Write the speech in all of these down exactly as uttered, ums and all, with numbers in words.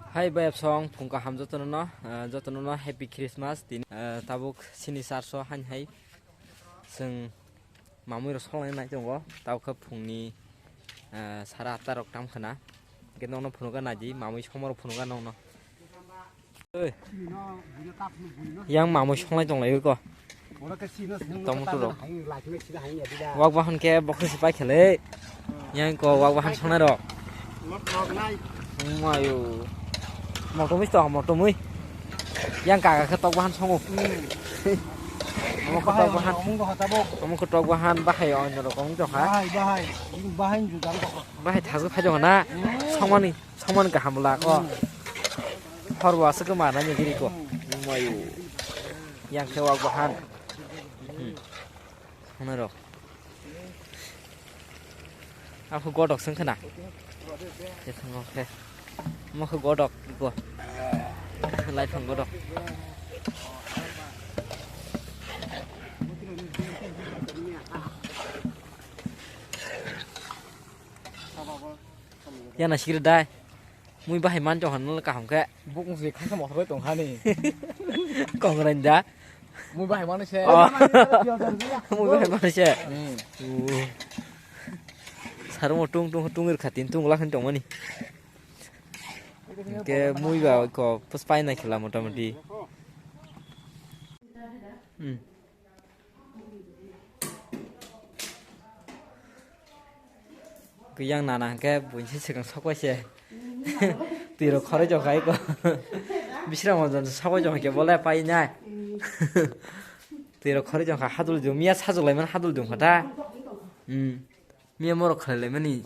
Hai bayapsong, phung kaham jotono no, ah, jotono no Happy Christmas. Tini, ah, tabuk sini charso hain hai chwng mamui rok songlaina nai tongo. Tabuk khe phungni, ah, sara atta rok tam khna. Hwnkhe nokno phunukha naidi, mamui somorok phunukha nokno. Oi. Yang mamui songlai tonglai ko. Tong mutu rok. Wak bahan ke bokhri si pai khele. Yang ko wak bahan songnai rok. Mayo. Motomui to motomui. Yang kaga khe tok bahan songo. Omo khe tok bahan. Omo khe tok bahan bahai onyo rok wng tongkha. Bahai, bahai. Bahai jujang tongkha. Bahai thasu phai tongkha na. Songmani. Soman kaham la ko. Hor bo aswk ma na ni giri ko. Mayu. Yang khe wak bahan. Hwnwi rok. Aku godok seng khna. Ke thango khe. Mo khe godok go. Lai thang godok. Yana sikir dai. Mui bahai man tong hano kaham khe. Buk wng si khangsa mothor bai tong hani. Kongrai da. Mui bahai mano se. Oh. Mui bahai mano se. Hmm. Uh. Sarumo tung tung tung ir khatin tung lakhan tong mani. Ke mui ba ko pas pai na khela motamoti. Hmm. Yang nana hwnkhe buini swkang sokbai se. Twi rok khoroi jokha iko. Bisra mojon sokbai jokha khe bolai pai nai. Twi rok khoroi jokha hadul jum ya sajulai man hadul jum kha ta. Hmm. Miya morok khalai lai mani.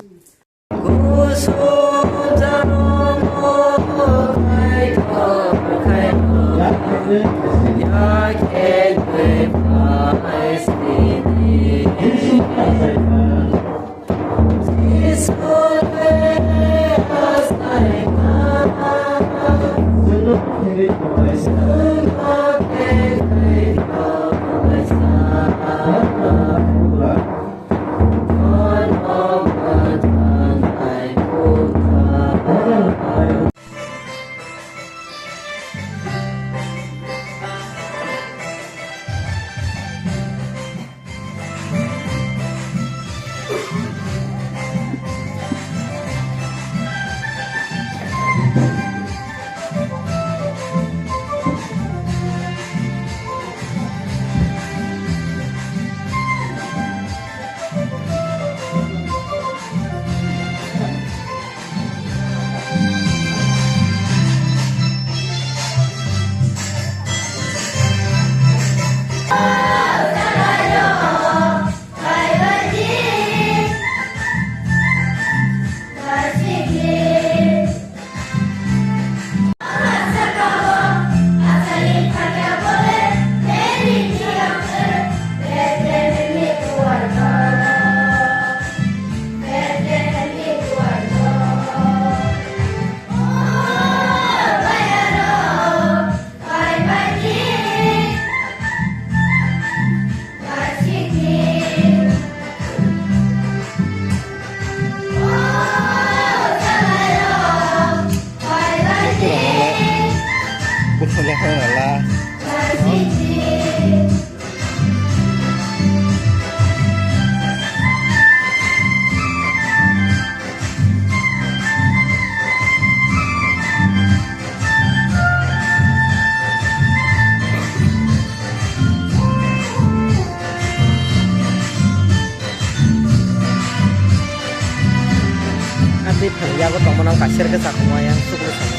Ang tei phang yago tongmano kaisa khe chakhumo yang chukle song.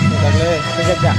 Chukle. Twijak da.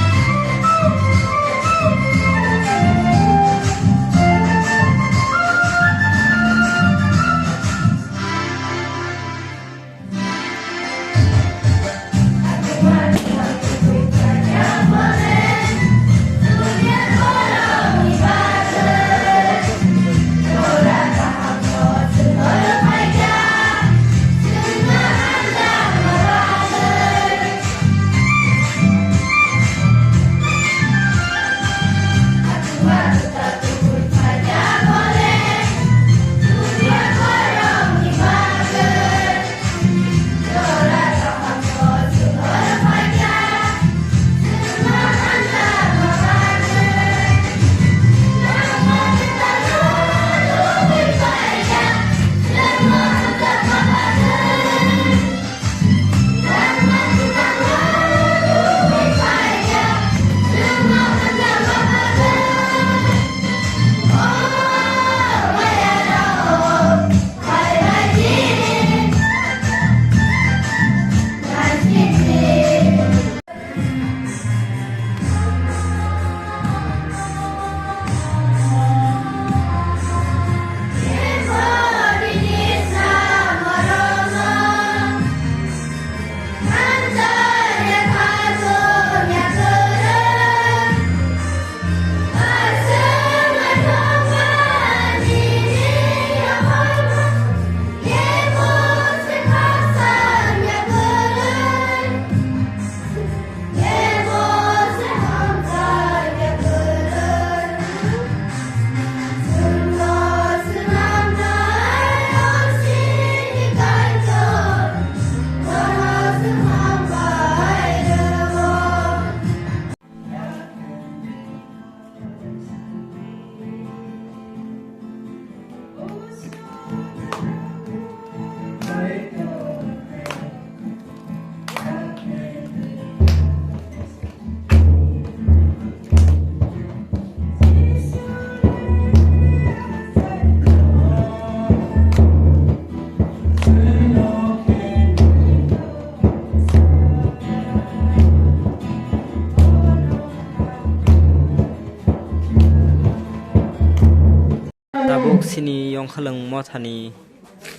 Sini Yongkhalwng Mothani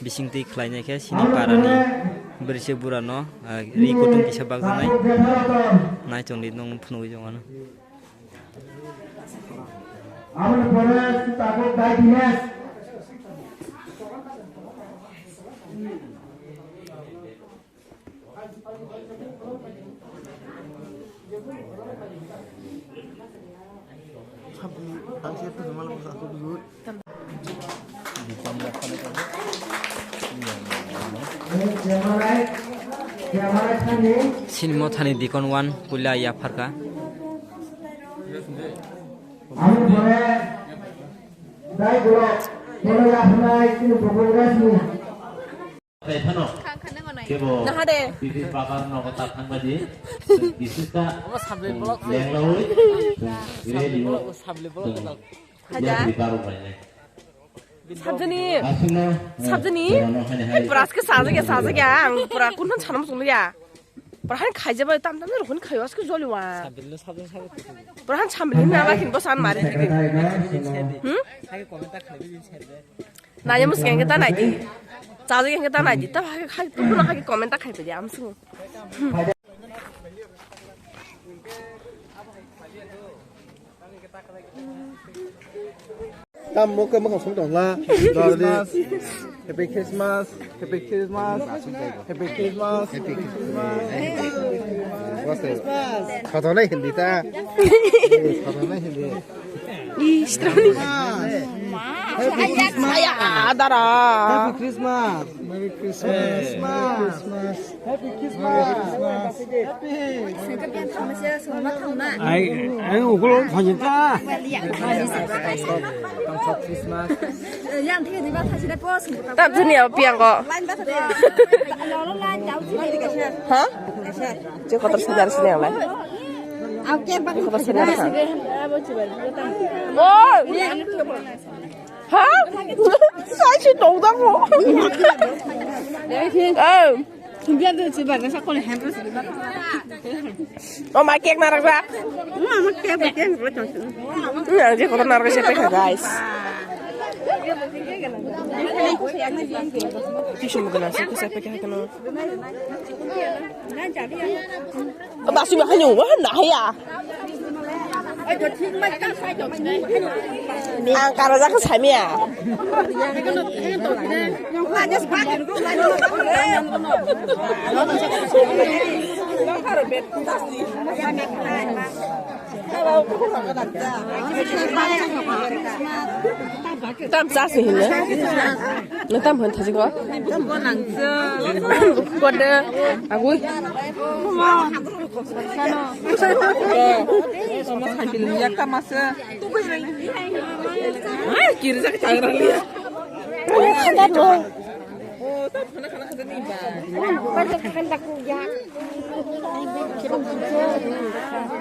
bisingtwi khlainai khe sini parani bwrwise burano, ah, ri kutung kisa bakjaknai. Naichongdi nwng phunugwi tongmano. Aboni pore tabuk dai Dinesh. Sini Mothani Dikon one puila yapharkha. Dai borok, borok yapharnai sini bubung rasmi. Tei phano kebo Naha de. Bibi bakar nogo ta thangbaji. Bisista lenglawi. Ready. Haja. Yang di baru banyak. Sabjani. Asuna. Sabjani. Hai, pura aske saja ke saja ke ang pura kunhan sanam sungya. Pura han khaija bai tam tam rukun khayo aske joli wa. Pura han sambil na ba kin bosan mari. Hmm? Nai mus keng ta nai di. Chajak keng ta nai di. Ta hai hai tu na hai comment ta khai pe di am su. Tam mo ke mo sung tong la. Happy Christmas. Happy Christmas. Happy Christmas. Happy Christmas. Happy Christmas. Khato nai hindi ta. Khato nai hindi. Ih, strong. Happy Christmas. Ay, ah, dara. Happy Christmas. Merry Christmas. Christmas. Happy Christmas. Happy. Ai, ai, ugulo phajita. Tam jani abo piang ko. Ha? Je kotor sajar sini yang lain. Kotor sajar sini. Oh. Ha? Sai si tong tang mo. Oh. Oh my, cake narak jak. Ang je kotor narak se pekha, guys. Tisu mukana se pekha kono. Ba sui ba hanyu wa na ya. Ang karo jak samia. Tam sa se hinna. Na tam han thaji ko. Ko de. Agui. Sama sambil lihat ta masa. Ai, kiri sak tangra liya. Khanda do.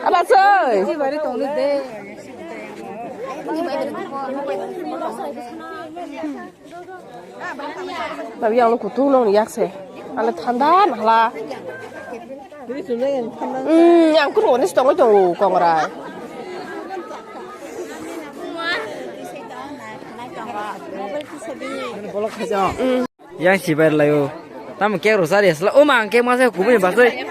Ala soi. Babi, ang lo kutung nong yak se. Ang lo thanda nahla. Hmm, ang kuru onis tongoi tongo kongrai. Hmm. Yang sibar layo. Tam kek rosari asla. O ma, ang kek masa kubui basoi.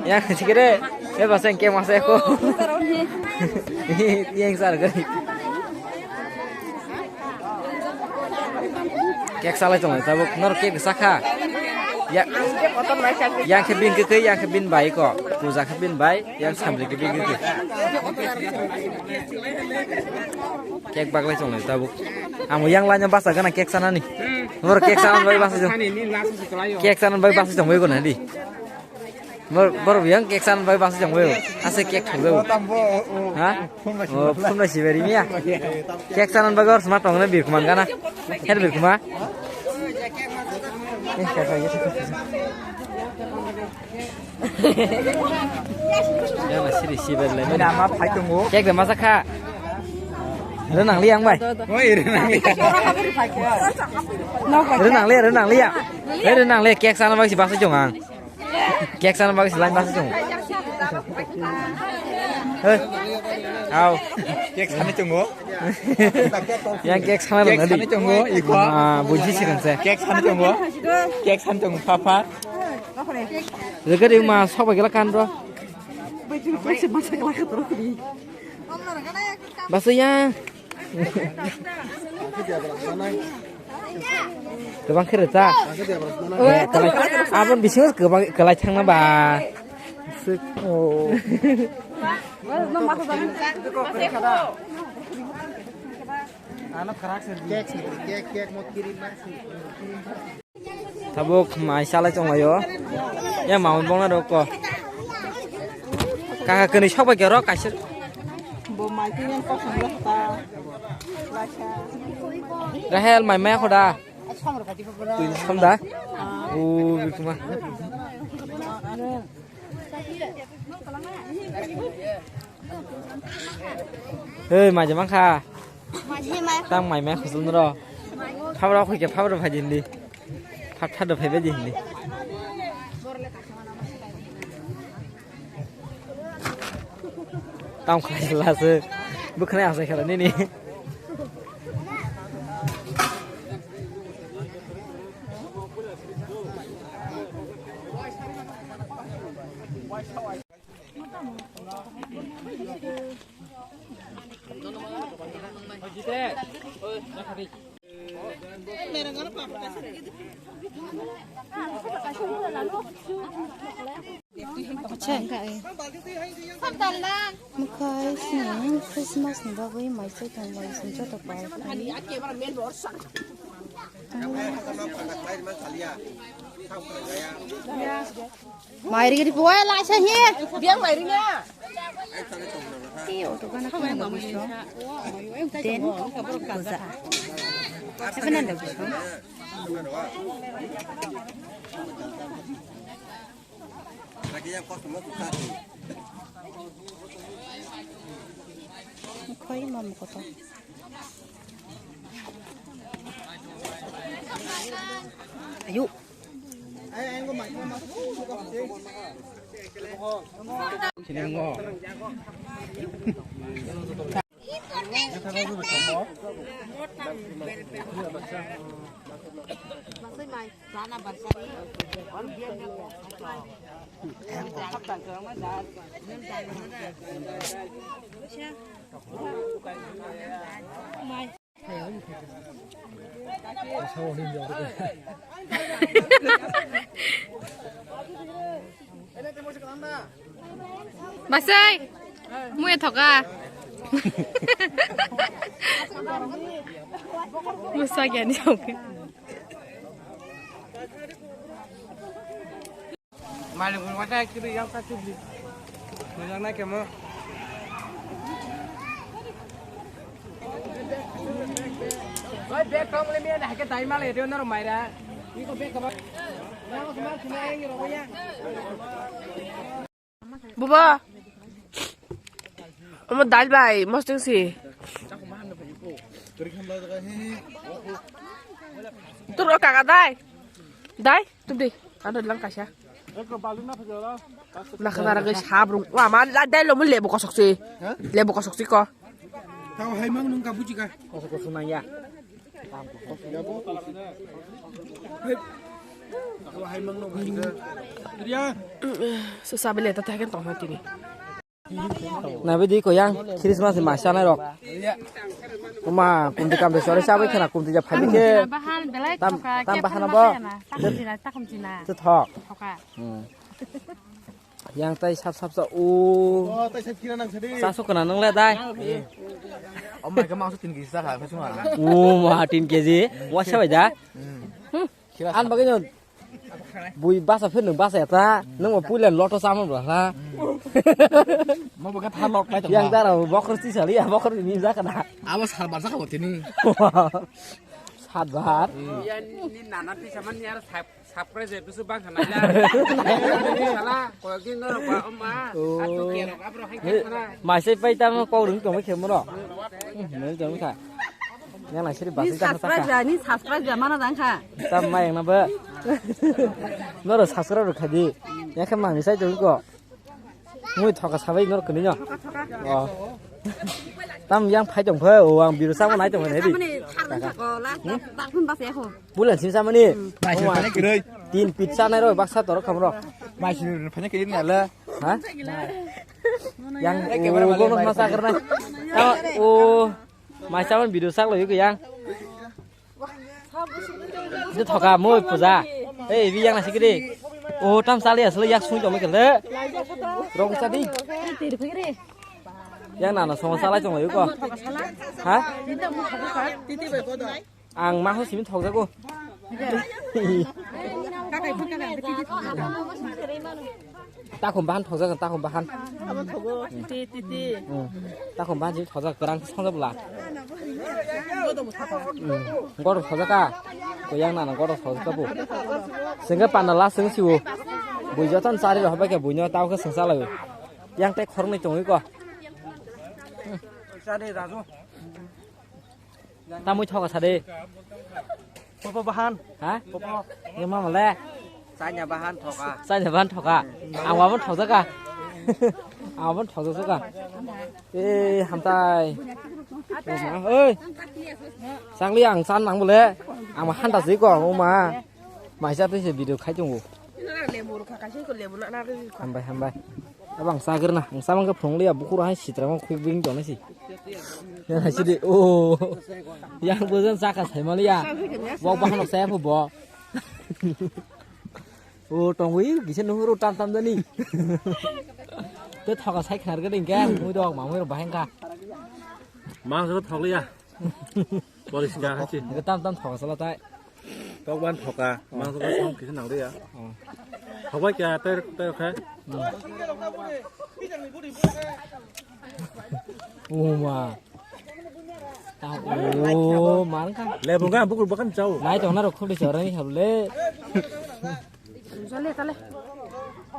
Yang sikire, ya basa yang kek masa ko. Yang sar gari. Kek salai tong tabuk nor kek sakha. Ya. Yang khe bin khe, yang khe bin bai ko. Puja khe bin bai, yang samri khe bin khe. Kek baglai tong tabuk. Amo yang lainyo basa gana kek sanani. Nor kek sanan bai basa jong. Kek sanan bai basa jong bai gona di. Bor, bor biyang kek san bai basa jong bai. Ase kek thok jabo. Ha? Oh, phun bai sibari miya. Kek san bai gor sma tong na bir kuman gana. Her bir kuma. Eh, kek bai. Gana siri sibari lai. Nama phai tongo. Kek de masa kha. Renang liang bai. Oi, renang liang. Renang liang, renang liang. Hei, renang liang kek san bai si basa jong ang. Kek sana bagwi se line basa chong. Hei. Au. Cake sani tongo. Yang cake sana Cake dong sani tadi. Tongo, iko. Ah, buji sih kan saya. Cake sani tongo. Cake sani tongo, papa. Jaga di ma soba gila kan bro. Basa ya. Gabang kere ta. Eh, kalai. Abon bisingo gabang kalai thangna ba. Sik. Oh. Tabuk mai salai tonglaio. Ya mau bongna roko. Kaka keni sok bai kero kaisa. Bo mai kini yang kosong lah ta. Rahel mai mai khoda. Som da. U bikuma. Hei, mai jemang kha. Tang mai mai khusul nro. Phabra khoi ke phabra phai din di. Phab thado phai bai din di. Tang khai la se. Bukhne asa khala nini. Mukhai sini Christmas ni bagwi mai se tong bai sini joto pai. Mairi gari boy la sa hi. Biang mairi na. Ti auto gana kena da gusto. Den. Seven hundred gusto. Koi mam koto. Ayo. Basai, mui thoka. Musa gyan jok. Malik, wata kiri yang satu beli. Yang nak kemo? Oi, bag kamu lebih ada, hake dai mal itu nor maira. Iko bag kamu? Yang semua semua yang ini ya. Bubo. Omo dal bai mosting si. Tur o kaka dai. Dai, tubdi. Ado lang kaisa. Nakha nara gai sabrung. Wa ma la dai lo mo lebu kosok si. Ha? Lebu kosok si ko. Tao hai mang nung ka buji ka. Kosok kosok nang ya. Susah beli tadi kan tong hati ni. Nabi di koyang Christmas ni masa nai rok. Uma kunti kam de sore sabai khana kunti ja phabi ke. Tam tam bahana bo. Takum cina, takum cina. Te thok. Thoka. Hmm. Yang tai sap sap sa o. Oh, tai sap kira nang sadi. Sa so kana nang le dai. Oh my god, mangso tin kg sa kha, kha suma. O ma tin kg. Wa sa bai da. Hmm. An bagai no. Bui basa phir nung basa ya ta. Nung ma puilan loto sama bra ha. Mo bagai tha lok lai tong. Yang dara bokor si sali ya bokor ni ja kana. Abo sar bar sa kha tini. Sat bar. Ya ni nana ti saman ni ar sap. Surprise episode bang khana ya. Sala, koyekdin no ba ma. Oh. Atu kero abro hai khana. Mai sai pai tamo kok rung tong khe moro. Nang tong kha. Yang lai siri basi ta kha. Subscribe ya ni subscribe ya mana dang kha. Tam mai yang na ba. Noro subscribe kha di. Ya khe mami sai tong ko. Mui thoka sabai nor kuni no. Oh. Tam yang phai tong phe, o ang biru samo nai tong phe, di. Samani tharmani thako, last, tak pun bas ya ko. Bulan sim samani. Mai se pale kwrwi. Tin pizza nai ro, baksa torok kham ro. Mai se phane ke ni ala. Ha? Yang, o, gono masa karna. O, mai samani biru sak lo yuk yang. Itu thoka mui puja. Ei, bi yang nasi kiri. Oh, tam sali asli yak sung jom kele. Rong sadi. Yang nana song salai jong ko. Ha? Ang ma ho simin thok jago. Takhum bahan thokjak, takhum bahan. Abo thogo, titi, titi. Hmm. Takhum bahan jik thokjak, kerang thokjak bla. Bodo bo thapa. Hmm. Goro thokjak ka. Ko yang nana goro thokjak ka bo. Sengke panda la seng siwo. Bui joton chari rok bai ke bui no tao ke sengsa layo. Yang te khorok ni tongwi ko. Chari raju. Tamui thoka sade. Popo bahan. Ha? Popo. Ye mama le. Chanya bahan thoka. Chanya bahan thoka. Ang wabon thokjaka. Ang wabon thokjaka. Eh, hamtai. Oi. Sangli ang san nang bole. Ang handa jiko ma. Maisa pise video khai tongo. Lebu rok kha, kaisa ko lebu na, na, na. Hambai, hambai. Abang sagir na, ang samang ke phungliya bukhur hai sitra mo khuk bing jona si. Ya na sidi, oh. Yang bujang saka sai maliya. Wak bahano saya phu bo. Oh, tongwi gisa nuhuru tam tam jani. Te thoka sai khar gading ke, mui dok ma mui ro baheng kha. Mang so thokliya. Polish ka hachi. Tam tam thoka sala tai. Tokban thoka, mangso ka song kisa nang ya. Oh. Thokai kya ter ter kha. Uma. Oh, man ka. Le bunga bukur bakan chau. Nai tong na rok khudi chorani habule. Jale tale.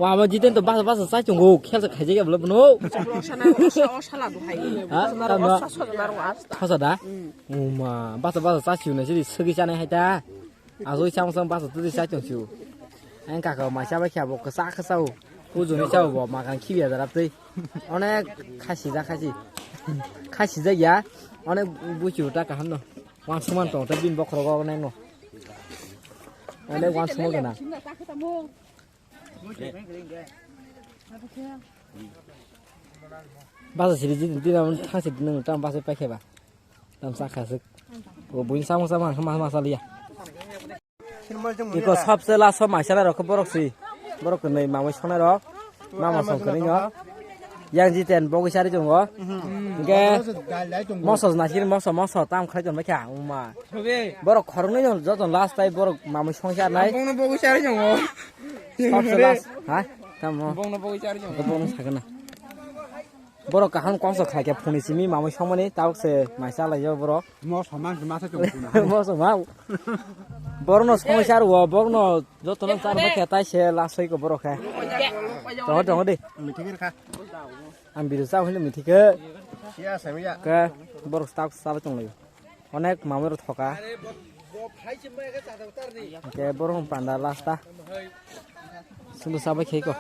Wa ma jiten to basa basa sai chungo khel sa khaije ga bolo no. Sana o sala do hai. Ha? Sana Tama. Osa so na ro asta. Thosa da? Mm. Uma, basa basa cha siu na sidi sagi chanai hai ta. Azoi chang chang basa tudi cha chung siu. Ang kaka ma cha ba kya bo kasa kasa u. Ujuni cha bo ma kan khibi adarap tei. Onek khasi ja khasi. Khasi ja ya. Onek buchu ta kaham no. Wan suman tong ta bin bokhro go ne no. Onek wan suman gana. Basa siri jin din am thang siri nung tam basa paikhe ba. Tam sa khasik. O buin samung samung ma ma saliya. Iko sabse la sob maisala rok borok si. Borok kwnwi mamui sonai rok. Mama song kwnwi no. Yang jiten bogwi sari jongo. Hingke moso na siri moso moso tam khai ton bakha uma. Borok khoroknwi no joto last tai borok mamui song sar nai. Bongno bogwi sari jongo. Sabse last ha? Tamo. Bongno bogwi sari jongo. Bongno sakna. Borok kaham kongso khlai khe phone simi mamui songmani tabuk se maisa lai yo borok. Mo saman se masa chong kuna. Mo sama. Borok no songmai sar wo, borok no joto no sar bakhe tai se last ko borok khe. Tongo tongo de. Mithikir kha. Ang biru sa hile mithike. Siya samiya. Ke borok tabuk sa chong lai. Onek mamui rok thoka. Ke borok panda last ta. Sundu sabai khei ko.